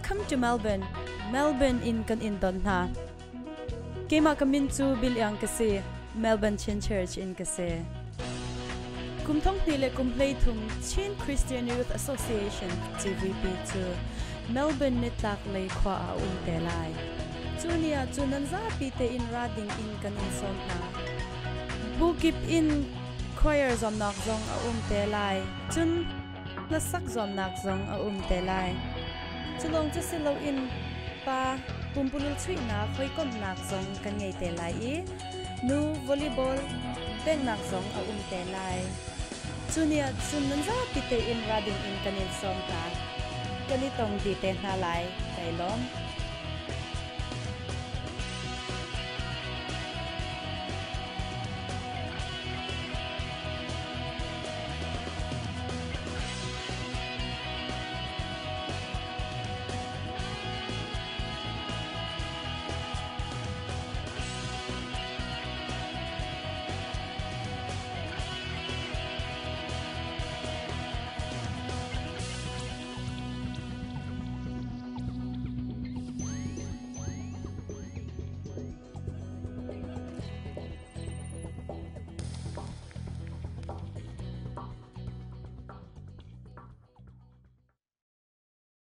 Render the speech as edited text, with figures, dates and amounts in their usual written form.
Welcome to Melbourne. Melbourne in kan in don hna. Keimah ka min cu Bill Iang ka si. Melbourne Chin Church in ka si. Kum thong hnih le kum 13 Chin Christian Youth Association CVP cu Melbourne nitlak lei khua ah um te lai. Cu ni ah cu nan zapi te in ra ding in kan in sawm hna. Bu kip in choir zuamnak zong a um te lai. Cun hlasak zuamnak zong a um te lai. Culawng cu si loin pa pumpululh chuihnak hawikomhnak zong kan ngei te lai i nu volleyball benghnak zong a um te lai. Cu ni ah cun nan zapi tein ra ding in kan in sawm hna. Kan i tong dih te hna lai. Kai lawm.